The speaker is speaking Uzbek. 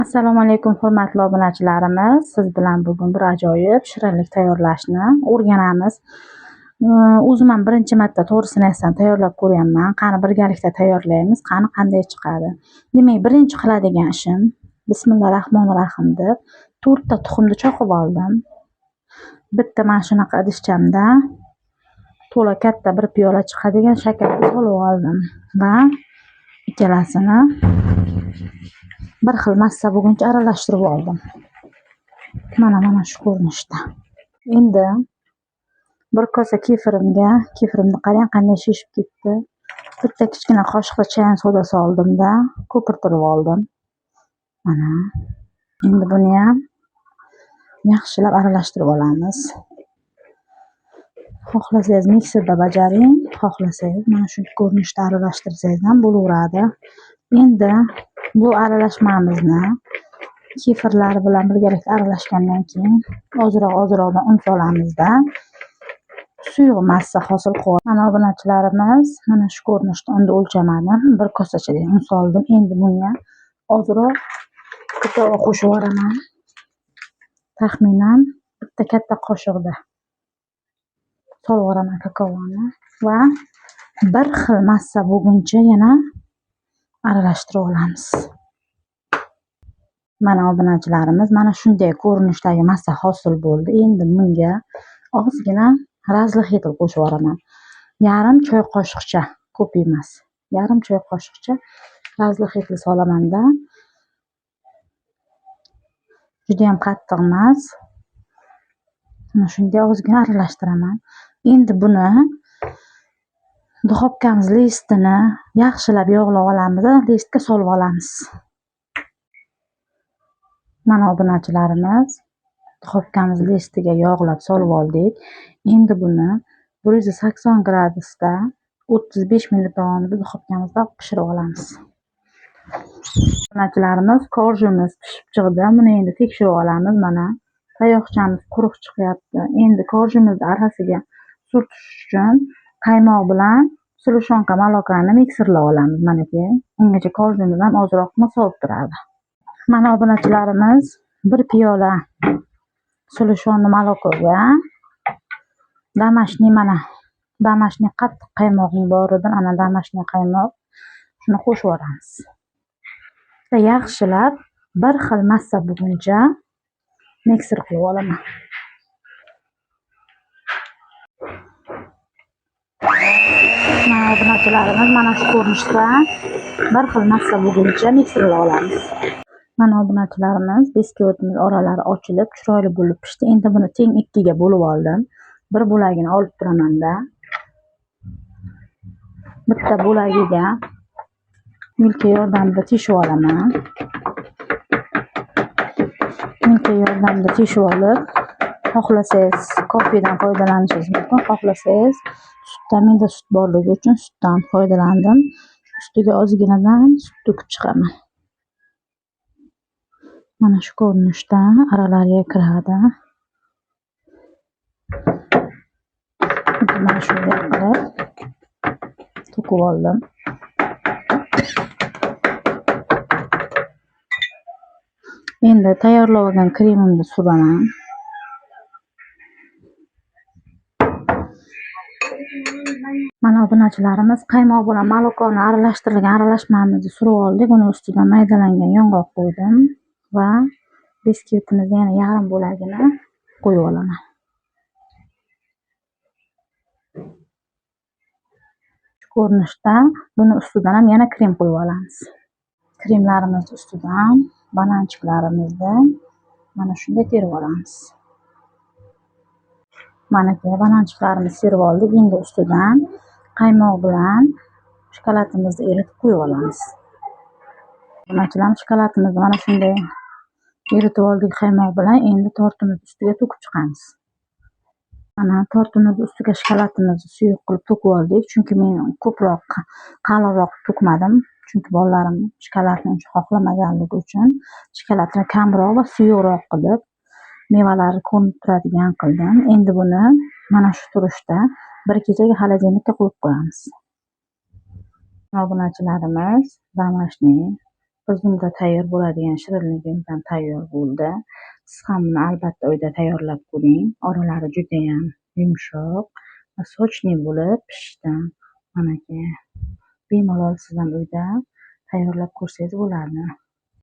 Assalomu alaykum hurmatli obunachilarimiz. Siz bilan bugun bir ajoyib shirinlik tayyorlashni o'rganamiz. O'zim ham birinchi marta to'g'risini aytsam tayyorlab ko'ryapman. Qani birgalikda tayyorlaymiz, qani qanday chiqadi. Demak, birinchi qiladigan ishim Bismillahirrohmanirrohim deb 4 ta tuxumni choqib oldim. Bitta mana shunaqa idishchamda to'la katta bir piyola chiqadigan shakarni solib oldim va ikkalasini bir xil massa bo'lguncha aralashtirib oldim. Mana shu ko'rinishda. Endi bir kosa kefirimga, kefirimni qarang qanday shishib ketdi. Bitta kichkina qoshiqda chayan soda soldimda, ko'pirtirib oldim. Mana. Endi buni ham yaxshilab aralashtirib olamiz. Xohlasangiz mikserda bajaring, xohlasangiz mana shu ko'rinishda aralashtirsangiz ham bo'laveradi. Endi bu aralashmamizni kefirlar bilan birgalikda aralashgandan keyin ozroq-ozroqdan un solamizda suyuq massa hosil qilib. Mana obunachilarimiz, mana shu ko'rinishda unni o'lchamadim. Bir kosachadan un soldim. Endi bunga ozroq kakao qo'shib yuboraman. Taxminan bitta katta qoshiqda solib yuboraman kakaoni va bir xil massa bo'lguncha yana aralashtirib olamiz. Mana obunachilarimiz, mana shunday ko'rinishdagi massa hosil bo'ldi. Endi bunga ozgina razlixetil qo'shib yuboraman. Yarim choy qoshiqcha, ko'p emas. Yarim choy qoshiqcha razlixetil solamanda. Juda ham qattiq emas. Mana shunday ozgina aralashtiraman. Endi buni duxovkamiz listini yaxshilab yog'lab olamiz, listga solib olamiz. Mana obunachilarimiz, duxovkamiz listiga yog'lab solib oldik. Endi buni 180 gradusda 35 minut davomida duxovkamizda pishirib olamiz. Obunachilarimiz, korjimiz pishib chiqdi. Buni endi tekshirib olamiz. Mana tayoqchamiz quruq chiqyapti. Endi korjimizni orasiga surtish uchun qaymoq bilan sulushonka malokani mikserlab olamiz. Manaki ungacha korjimiz ham ozroqmi sovib turadi. Mana obunachilarimiz, bir piyola sulushonni malokoga damashni, mana damashni qattiq qaymog'im bor edi, ana damashni qaymoq shuni qo'shib yuboramiz. Va yaxshilab bir xil massa bo'lguncha mikser qilib olaman. Mana obunachilarimiz, mana shu ko'rinishda bir xil massa bo'lguncha mikserlab olamiz. Mana obunachilarimiz, biskvitimiz oralari ochilib, chiroyli bo'lib pishdi. Endi buni teng ikkiga bo'lib oldim. Bir bo'lagini olib turamanda. Bitta bo'lagiga milka yordamida teshib olaman. Milka yordamida teshib olib, xohlasangiz kofedan foydalanishingiz mumkin, xohlasangiz sutdan, menda sut borligi uchun sutdan foydalandim. Ustiga ozginadan sut to'kib chiqaman. Mana shu ko'rinishda aralariga kiradi. Mana shunday qilib to'kib oldim. Endi tayyorlab olgan kremimni suraman. Mana obunachilarimiz, qaymoq bilan malokoni aralashtirilgan aralashmamizni surib oldik. Uni ustidan maydalangan yong'oq qo'ydim va biskvitimizni yana yarim bo'lagini qo'yib olaman. Shu ko'rinishda buni ustidan ham yana krem qo'yib olamiz. Kremlarimiz ustidan bananchiklarimizni mana shunday terib olamiz. Mana bananchiklarimizni terib oldik. Endi ustidan qaymoq bilan shokoladimizni eritib qo'yib olamiz. Obunachilar, shokoladimizni mana shunday eritib oldik qaymoq bilan. Endi tortimiz ustiga to'kib chiqamiz. Mana tortimiz ustiga shokoladimizni suyuq qilib to'kib oldik. Chunki men ko'proq qalinroq to'kmadim. Chunki bolalarim shokoladni uncha xohlamaganligi uchun shokoladni kamroq va suyuqroq qilib mevalari ko'rinib turadigan qildim. Endi buni mana shu turishda bir kechaga xolodilnikka qo'yib qo'yamiz. Obunachilarimiz, damashni Bir zumda tayyor bo'ladigan shirinligimiz ham tayyor bo'ldi. Siz ham buni albatta uyda tayyorlab ko'ring. Oralari judayam yumshoq va сочный bo'lib pishdi. Manaki bemalol siz ham uyda tayyorlab ko'rsangiz bo'ladi.